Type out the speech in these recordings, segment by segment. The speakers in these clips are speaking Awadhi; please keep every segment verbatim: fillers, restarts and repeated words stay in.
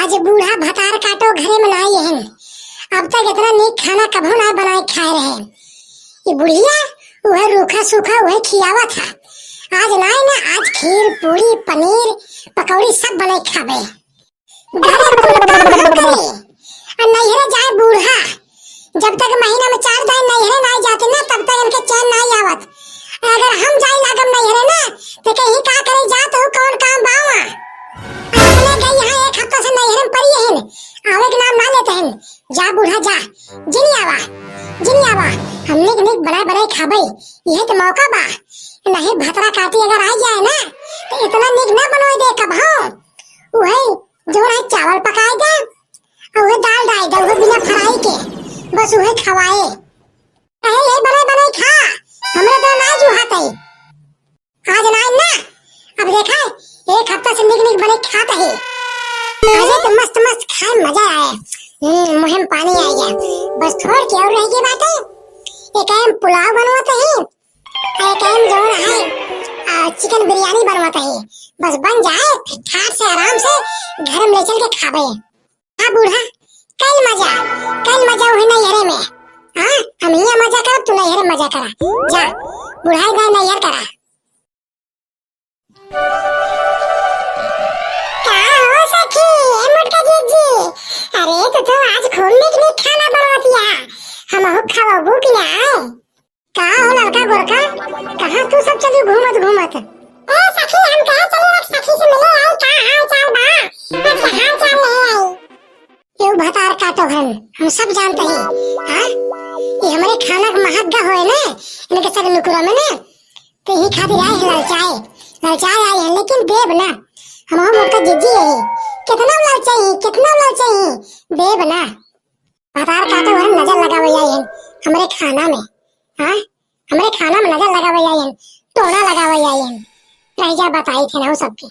जे बूढ़ा भतार काटो घरे में नाई हन, अब तक इतना नीक खाना कभो ना बनाए खाए रहे। ये बुढ़िया उहे रूखा सूखा उहे खियावत है। आज नाई ना, आज खीर, पूरी, पनीर, पकौड़ी सब बनाए खाबे। घरे में कोई काम ना करे। आ नैहरे जाए बूढ़ा, जब तक महीना में चार दिन नैहरे नाई जाते ना, तब तक इनके चैन नाई आवत। अगर हम जाए लागम नैहरे ना, तो कहीं का करे जात हो, कौन काम बावा? अपने गई यहाँ एक हफ्ता से नैहरे में पड़ी हन, आवे के नाम ना लेते हन। जा बूढ़ा जा, जिन आवा, जिन आवा, हम नीक नीक बनाए बनाए खाबे, यह तो मौका बा। नहीं भतरा काटी अगर आ जाए ना, तो इतना नीक ना बनवाए दे कब हो। उहे जो है चावल पकाए दे, और उहे दाल डाल दे, उहे बिना फ्राई के, बस उहे खवाए। कहे यही बनाए बनाए खा, हमरे तो ना जुहात है। आज ना, ना, अब देखा, एक हफ्ता से निक निक बने खात है। आज तो मस्त मस्त खाए, मजा आए। हम्म, मुँह में पानी आ गया। बस थोड़ के और रह गई बात है। एक टाइम पुलाव बनवाते हैं, एक टाइम जो है, आ, चिकन बिरयानी बनवाते हैं। बस बन जाए, ठाट से आराम से घर में ले चल के खाबे। हाँ बूढ़ा, कल मजा, कल मजा वही नैहरे में। हाँ, हम हियाँ मजा करब, तू नैहरे मजा करा। जा, बुढ़ाई गए नैहर करा। का हो सखी, ए मोटका जीजी, अरे तू तो आज खूब नीक नीक खाना बनवतिया, हमहू खवाबू कि ना? का हो ललका गोरका, कहाँ तू सब चली घूमत घूमत? ए सखी, हम कहे चली एक सखी से मिले आई, का हाल चाल बा? आज के हाल चाल ले आई। ये भतार काटो हन, हम सब जानते हैं। हाँ, ये हमारे खाना के महक गा होए ना, इनके सब नुकुरा में ना, तो यही खातिर आए हैं ललचाए, ललचाए आए हैं, लेकिन देब ना। हम मोटका जिज्जी यही, कितना ललचाई, कितना ललचाई, देब ना। भतार काटो हन, नजर लगावे आई हन हमरे खाना में। हाँ, हमरे खाना में नजर लगावे आई हन, टोना लगावे आई हन। रह जा बताई थे ना सबके।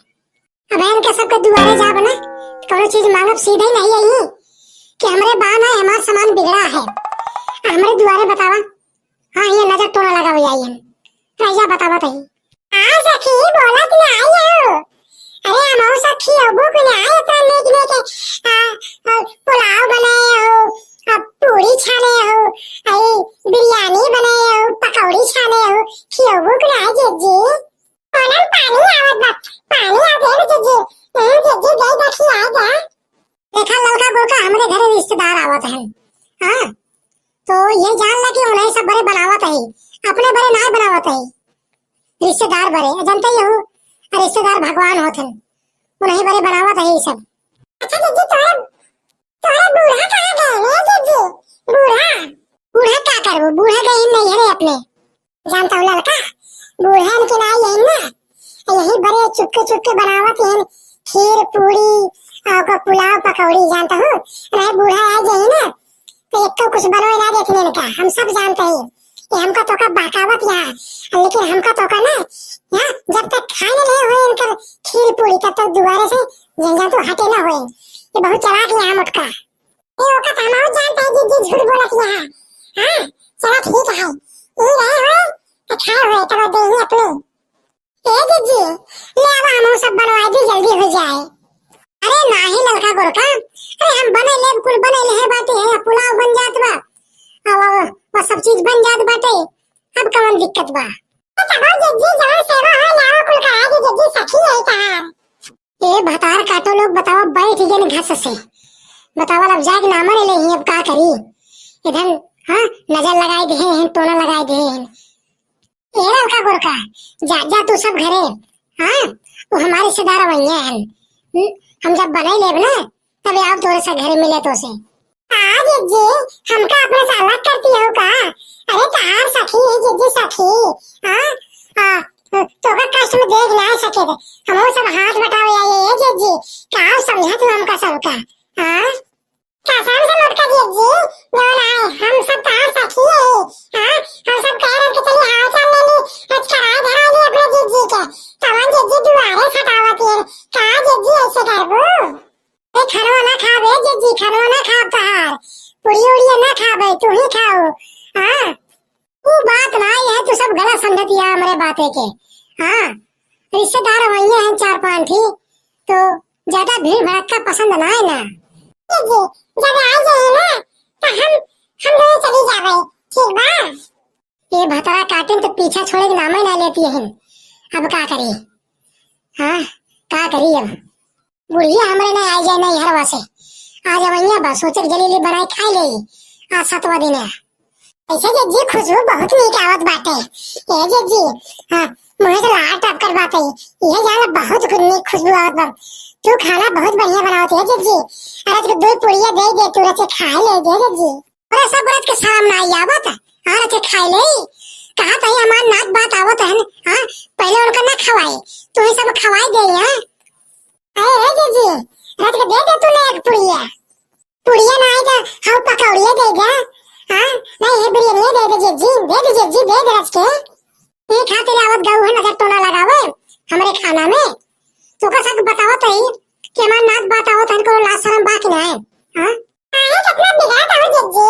अब इनके सबके दुआरे जाब ना, तो कौनो चीज मांगब सीधे नहीं आई कि हमरे बान है, हमार सामान बिगड़ा है। आ हमरे दुआरे बतावा, हाँ, ये नजर टोना लगावे आई हन। रह जा बतावा तही। आ सखी, बोलत ना आई हो। अरे, हमहू सखी अबू को ना आए, इतना नीक नीक, आ, आ, पुलाव बनाए हो, आ, पूरी छाने हो, आ, ई बिरयानी बनाए हो, पकौड़ी छाने हो, खियबू को ना आए, जिज्जी? कोनम पानी आवत बा, पानी आ गए, जिज्जी, ए, जिज्जी, दे दे, खियाए जा। देखा ललका गोरका, हमरे घरे रिश्तेदार आवत हैं, हाँ, तो ये जान ला कि उन्हें सब बड़े बनावत है, अपने बड़े ना बनावत है। रिश्तेदार बड़े, जनते ही हो, रिश्तेदार भगवान होत हैं, उन्हें बड़े बनावत है ये सब। अच्छा जिज्जी, तोरे, तोरे बूढ़ा कहाँ गए हैं जिज्जी? बूढ़ा? बूढ़ा का करबो, बूढ़ा गए हैं नैहरे अपने। जानता हो ललका, बूढ़ा इनके ना आई है ना, यही बड़े चुपके चुपके बनावत हैं खीर पूरी और ओकर पुलाव पकौड़ी, जानता हो। नहीं बूढ़ा आ जाए ना, तो एक तो कुछ बनवे ना देखने का, हम सब जानते हैं कि हमका तो का बहकावत यहाँ, लेकिन हमका तो का ना, यहाँ जब तक खाए ना नहीं हुए इनकर खीर पूरी, तब तक दुआरे से जंजा तो हटे ना हुए। ये बहुत चालाक यहाँ मोटका। ए ओका तो हम जानते हैं जिज्जी झूठ बोलत यहाँ। हाँ, चला ठीक है, ई रहे हुए तो खाए हुए तब देही अपने। ए जिज्जी, ले आवा, हम सब बनवा दी, जल्दी हो जाए। अरे नाही ललका गोरका, अरे हम बने लेब, कुल बने ले बाटे है, पुलाव बन जात बा। अब, अब, अब सब चीज बन जात बाटे, अब कौन दिक्कत बा? अच्छा हो जिज्जी, जवन सेवा हो लाओ, कुल करा दी जिज्जी, सखी है कहाँ? ए भतार काटो लोग, बतावा बैठ गए घस से, बतावा अब जाए के नाम ले ही, अब का करी? इधर, हाँ, नजर लगाए दे हैं, टोना लगाए दे हैं। ए ललका गोरका, जा, जा तू सब घरे। हाँ, वो हमारे रिश्तेदार वही हैं। हम्म, हम जब बनाई लेब ना, तब आओ तोरे से घरे मिले तो से। आ जिज्जी, हमका अपने से अलग करती हो का? अरे तार सखी है जिज्जी, सखी। हाँ, आ, तो का कष्ट में देख ना सके थे। हम वो सब हाथ बटावे आए हैं जिज्जी। का समझा तू हमका सबका? हाँ? कसम से मोटका जिज्जी, जौन आए, हम सब तहार सखी है। हाँ, हम सब कह रहे कि चलिए हाल चाल ले ली, आज कराए धरा ली अपने जिज्जी के। तवन जिज्जी दुआरे सतावत है, का जिज्जी ऐसे करबू? ए, खनवा ना खाबे जिज्जी, खनवा ना खाब तहार, पुड़िया उड़िया ना खाबे, तू ही खाओ। हाँ, वो बात ना है, तू सब गलत समझतिया हमरे बाते के। हाँ, रिश्तेदार वही हैं चार पांच ही, तो ज्यादा भीड़ भड़क्का पसंद ना है ना। ए जी, जब आ जाए ना, तो हम, हम दोनों चली जावे, ठीक बा? ये भतरा काटिन तो पीछा छोड़े के नामे ना लेती है। अब का करी? हाँ, का करी अब? बुढ़िया हमरे ना आ जाए ना हरवा से। आज अवैया बा, सोचे के जल्दी जल्दी बनाए खाए ले। आज सातवाँ दिन है। ऐसे जिज्जी, खुशबू बहुत नीक आवत बाटे। ए जिज्जी, हाँ, मुँहे से लार टपकत बाटे। ये जान बहुत नीक खुशबू आवत बा। तू खाना बहुत बढ़िया बनावत है जिज्जी। अरे तू दो पुड़िया दे दे, तू रचे खाए ले दे जिज्जी। अरे सब व्रत के शर्म ना आई आवत। हाँ, रचे खाए ले। कहा तही हमार नात बात आवत है। हाँ, पहले उनका ना खवाए, तू ही सब खवाए दे। हाँ, अरे ए जिज्जी, रच के दे दे तू ना एक पुड़िया। पुड़िया ना आए तो हम पकौड़िया दे दे। हाँ, नहीं है बिरयानी दे दे जिज्जी, दे दे जिज्जी, दे दे रच के। ये खातिर आवत गऊ है नजर टोना लगावे हमरे खाना में। तू का सब बतावत है कि हमार नात बात आवत है, कोनो लाज शरम बा कि ना है? हाँ? अरे कितना बिगड़त हो जिज्जी,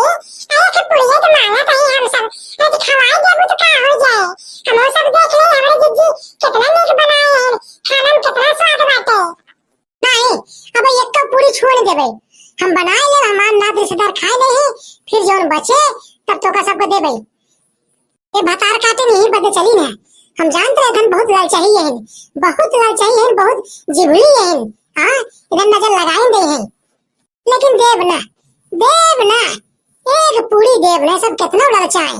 अरे एक पुड़िया तो मांगत है हम सब, आज खवाई देबू तो का हो जाए? हम सब देख ले हमरे जिज्जी कितना नीक बनाए हैं, खाना में कितना स्वाद बाटे। नहीं, अब एक तो पूरी छोड़ देबे। हम बनाए ले, हमार नात रिश्तेदार खाए ले हैं, फिर जौन बचे, तब तोका सबको देबे। ये भतार काटे नहीं बदे चली ना। हम जानते रहे धन बहुत लालचाही हैं, बहुत लालचाही हैं, बहुत जिभुली हैं। हाँ, इधर नजर लगाए दे हैं। लेकिन देब ना, देब ना, एक पूरी देब ना, सब कितना लालचाए।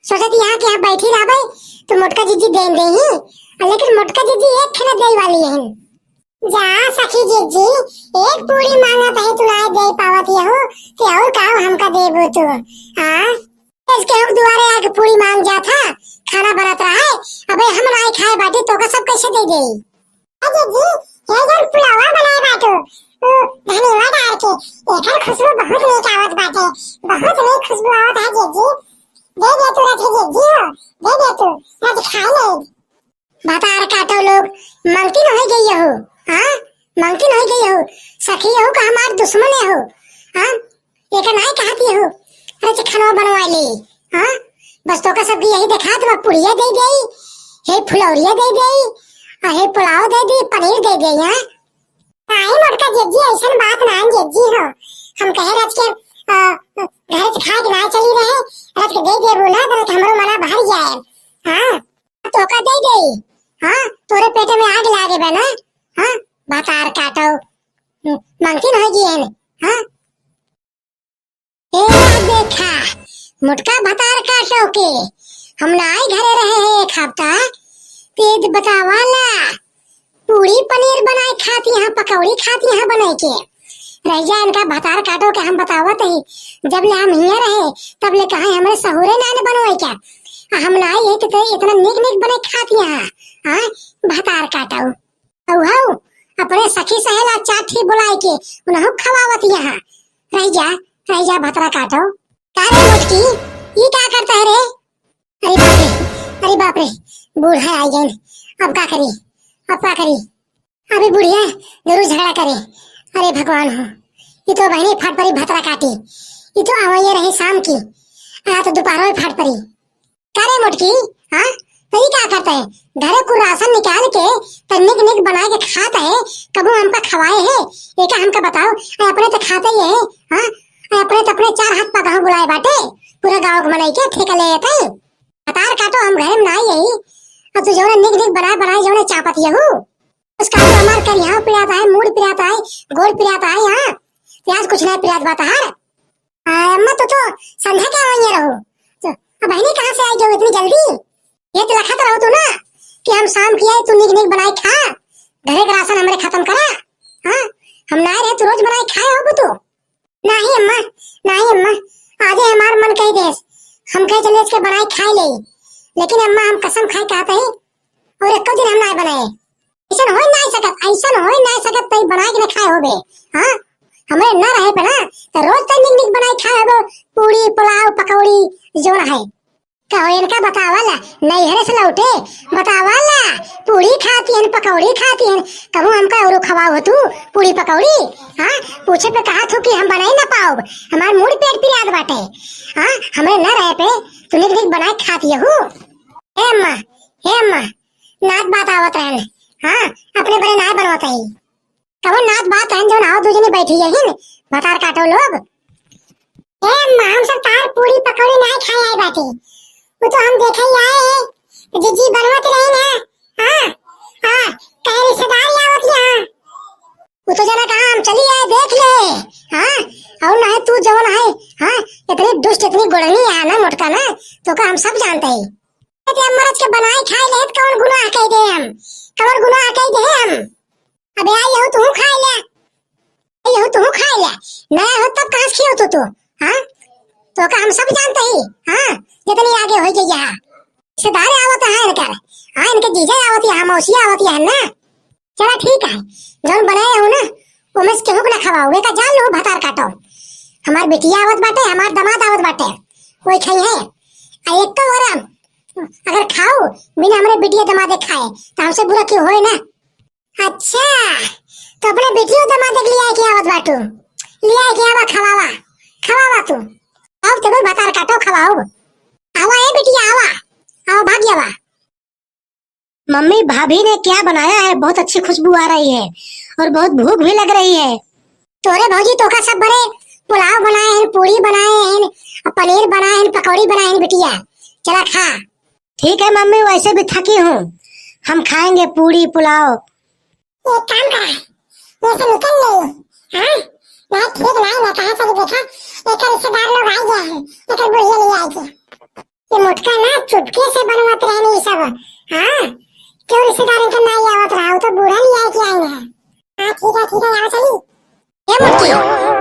सोचत यहाँ कि यहाँ बैठी रहबे, तो मोटका जिज्जी देन देही, लेकिन मोटका जिज्जी एक खेना देई वाली है। जा सखी जिज्जी, एक पूरी मांगत है, तू ना दे पावत यहू, तो और का हमका देबो तू? हाँ? इसके हम दुआरे आके पूरी मांग जात है, खाना बनत रहा है, अबे हम ना खाए बाटी, तोका सब कैसे दे देई? ए जिज्जी, ये जौन पुलावा बनाए बाटू, उ धनिया डाल के, एकर खुशबू बहुत नीक आवत बाटे, बहुत नीक खुशबू आवत है जिज्जी। दे दे तू रच के जिज्जी हो, दे दे तू, रच खाए ले। भतार काटो लोग, मंगती न हो गई हो, हाँ? मंगती न हो गई हो, सखी हो का हमार दुश्मन हो, हाँ? एका नाई कहत यहू, अरे जे खाना बनवा ले, हाँ? बस तोका सबके यही देखात बा, पुड़िया दे देई, हे फुलौरिया दे देई, आ हे पुलाव दे देई, पनीर दे देई, हाँ? नाई मोटका जिज्जी, ऐसन बात ना जिज्जी हो। हम कहे रच के, अ, घर से खा के ना चली रहे, रच के दे देबू ना, तो हमरो मना भर जाए, हाँ? तोका दे देई, हाँ? तोरे पेटे में आग लागे बा ना, हाँ? भतार काटो, मंगती न हो गई है, हाँ? ए देखा, मोटका भतार काटो के, हम नाई घरे रहे हैं एक हफ्ता, पेट बतावाला, पूरी पनीर बनाए खाती हैं, पकौड़ी खाती हैं बनाए के। रह जा इनका भतार काटो के हम बतावत ही, जब ले हम हियाँ रहे, तब ले कहा हमरे सहुरे नान बनवाए क्या? आ हम नाई है तो इतना निक निक बनाए खाती हैं, हाँ, भतार काटो। अउ हऊ, अपने सखी सहेला चार ठी बुलाए के उनहु खवावत यहाँ। रह जा, रह जा भतरा काटो। का रे मोटकी, ई का करता है रे? अरे बाप रे, अरे बाप रे, बूढ़ा आई गए। अब का करी, अब का करी? अभी बुढ़िया जरूर झगड़ा करे। अरे भगवान हो, ये तो बहनी फाट परी भतरा काटी। ये तो आवैया रही शाम की, आ तो दोपहर में फाट परी। का रे मोटकी, हाँ? तो ई का करता है? घरे कुल राशन निकाल के तो निक निक बनाए के खात है, कबू हमका खवाए है? एका हमका बताओ, अरे अपने तो खाते ही है, हाँ? अरे अपने तो अपने चार हाथ पगहू बुलाए बाटे, पूरा गाँव के मनई के ठेका ले लेते। भतार काटो हम घरे में नाई यही, और तू जौने निक निक बनाए बनाए जौने चापत यहू। उसका तो हमार करिया पिरात है, मूड़ पिरात है, गोड़ पिरात है, हाँ? प्याज कुछ नहीं पिरात बात है। आ, अम्मा, तो, तो संध्या क्या वहीं रहो? तो अब बहनी कहाँ से आई जो इतनी जल्दी? ये तो लखत रहो तू ना कि हम शाम की आए, तू निक निक बनाए खा, घरे का राशन हमरे खत्म करा। हाँ, हम ना रहे, तू रोज बनाए खाए हो तू। नहीं अम्मा, नहीं अम्मा, आजे हमार मन कह देस, हम कहे चले इसके बनाए खाए ले, लेकिन अम्मा हम कसम खाए कहते हैं और एक दिन हम ना बनाए। ऐसन होई ना सकत, ऐसन होई ना सकत, तई बनाए के ना खाए होबे। हाँ, हमरे ना रहे पे ना, तो रोज तई निक निक बनाए खाए होबे, पूरी, पुलाव, पकौड़ी, जोन है। कहो इनका बतावला, नैहरे से लौटे, बतावला, पूरी खाती हन, पकौड़ी खाती हन, कहूँ हमका औरो खवाओ हो तू, पूरी पकौड़ी? हाँ, पूछे पे कहा थू कि हम बनाई ना पाओब, हमार मूड़ पेट पिरात बाटे। हाँ, हमरे ना रहे पे तू निक निक बनाए खाती हू। हे अम्मा, हे अम्मा, नाक बात आवत रहन। हाँ, अपने बड़े नाय बनवत है। कवन नात बात है जौन आओ दू जनी बैठी है हिन, भतार काटो लोग। ए अम्मा, हम सब तार पूरी पकौड़ी नाई खाए आए बाटे। वो तो हम देखे ही आए हैं, तो जीजी बनवत रही ना। हाँ, हाँ, कहे रिश्तेदार ही आवत यहाँ। वो तो जना कहा हम चली आए देख ले। हाँ, और नहीं तू जवन है, हाँ, इतनी दुष्ट, इतनी गुड़नी है ना मोटका ना, तो का हम सब जानते हैं। ते मरद के बनाए खाए ले, कौन गुनाह कह दे हम, कौन गुनाह कह दे हम। अबे आई हो तू खाए ले, आई हो तू खाए ले, नया हो तब कहाँ से खियो तू तू, हाँ? तो का हम सब जानते ही, हाँ? जितनी आगे हो गई यहाँ, रिश्तेदार आवत है इनकर, हाँ, इनके जीजा आवत है, मौसी आवत है ना। चला ठीक है, जौन बनाए हो ना, ओमे से केहू के ना खवाओ, एका जान लो भतार काटो। हमार बिटिया आवत बाटे, हमार दामाद आवत बाटे, वही खाई है। आ एक तो वरम, अगर खाओ बिना हमरे बिटिया दामाद के खाए, तो हमसे बुरा क्यों होए ना? अच्छा, तो अपने बिटिया दामाद के लिया के आवत बाटू, लिया के आवा, खवावा, खवावा तू। आओ टेबल भतार काटो, खवाओ। आवा ए बिटिया, आवा, आओ भाग आवा। मम्मी, भाभी ने क्या बनाया है? बहुत अच्छी खुशबू आ रही है और बहुत भूख भी लग रही है। तोरे भौजी तोका सब बरे पुलाव बनाए हैं, पूरी बनाए हैं, पनीर बनाए हैं, पकौड़ी बनाए हैं बिटिया। चला खा। ठीक है मम्मी, वैसे भी थकी हूँ, हम खाएंगे पूरी पुलाव। एक काम करा, ये से निकल ले। हाँ, नहीं ठीक नहीं, मैं कहाँ से भी देखा, एक रिश्तेदार लोग आ गया है, एक बुढ़िया ले आएगी। ये मोटका ना चुपके से बनवत रहनी ई सब। हाँ, क्यों रिश्तेदार इनके ना आवत रहा, वो तो बूढ़ा लिया के आए हैं। हाँ, ठीक है, ठीक है, आओ चली। ए मोटकी,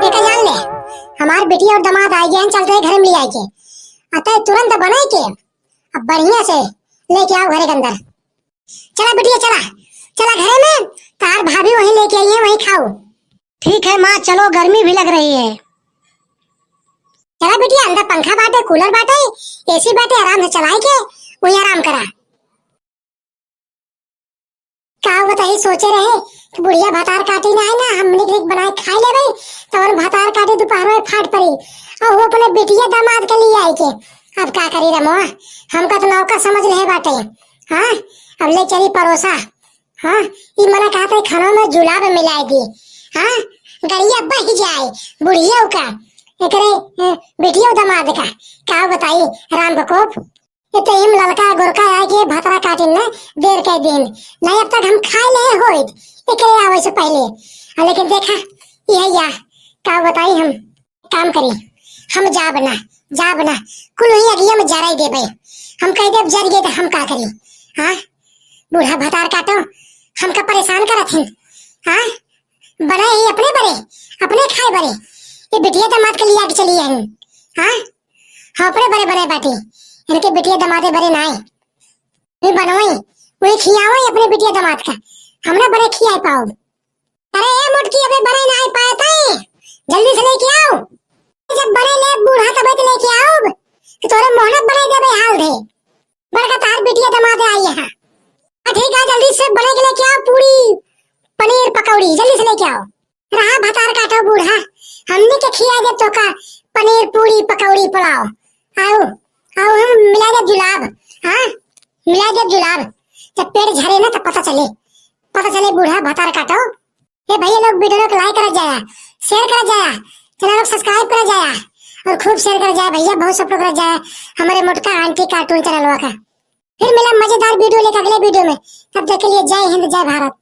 एका जान ले, हमार बेटी और दामाद आ गए हैं, चलते हैं घर में ले आए के। अतः तुरंत बनाए के, अब बढ़िया से लेके आओ घरे के अंदर। चला बिटिया, चला, चला घरे में, तार भाभी वहीं लेके आई है, वहीं खाओ। ठीक है माँ, चलो, गर्मी भी लग रही है। चला बिटिया, अंदर पंखा बाटे, कूलर बाटे, एसी बाटे, आराम से चलाए के, वहीं आराम करा। का बताई, सोचे रहे कि बुढ़िया भतार काटी ना है ना, हमनी के बनाए खाए लेबे, तो और भतार काटी दोपहर में फाट पड़ी, और वो अपने बिटिया दामाद के लिए आई के। अब का करी रमवा, हमका तो नौका समझ ले बाटे। हाँ, अब ले चली परोसा। हाँ, ई मना कहा था खाना में जुलाब मिलाए दी। हाँ, गड़िया बह जाए बुढ़िया का, एकरे, ए, बिटिया दामाद का। का बताई राम का कोप। ये तो इम ललका गोरका आए के भतरा काटिन ना, देर के दिन। नहीं अब तक हम खाए ले होइत, एकरे आवे से पहले। आ, लेकिन देखा, यह या, का बताई हम, काम करी। हम जाब ना, जाब ना, कुल ही अगिया में जराई देबे। हम कह देब जर गए तो हम का करी? हाँ? बूढ़ा भतार काटो, हमका परेशान करत हैं। हाँ? बनाए ही अपने बरे, अपने खाए बरे। ये बिटिया दामाद के लिए आके चली है। हाँ? हाँ, अपने बरे बने बाटी। इनके बिटिया दामादे बरे ना आए। वे बनवाई, वे खियावाई अपने बिटिया दामाद का। हमरा बरे खियाए पाओ। अरे ए मोटकी, अबे बरे ना आए पाए ताई। जल्दी से लेके आओ। जब बरे ले बूढ़ा तबे तो लेके आओ। कि तोरे मोहनत बरे देबे हाल दे। बड़का तार बिटिया दामाद आई है। आ, ठीक है, जल्दी से बने के लेके आओ पूरी, पनीर पकौड़ी, जल्दी से लेके आओ। रहा भतार काटो बूढ़ा, हमनी के खिया दे तोका पनीर पूरी पकौड़ी पुलाव। आओ, आओ, हम मिला दे जुलाब, हाँ, मिला दे जुलाब। जब पेट झरे ना तो पता चले, पता चले बूढ़ा भतार काटो। ए भैया लोग, video को like करा जाया, share करा जाया, channel को subscribe करा जाया और खूब share करा जाया भैया, बहुत support करा जाया हमारे मोटका आंटी cartoon channel का। फिर मिला मजेदार video लेकर अगले video में, तब तक के लिए जय हिंद, जय भारत।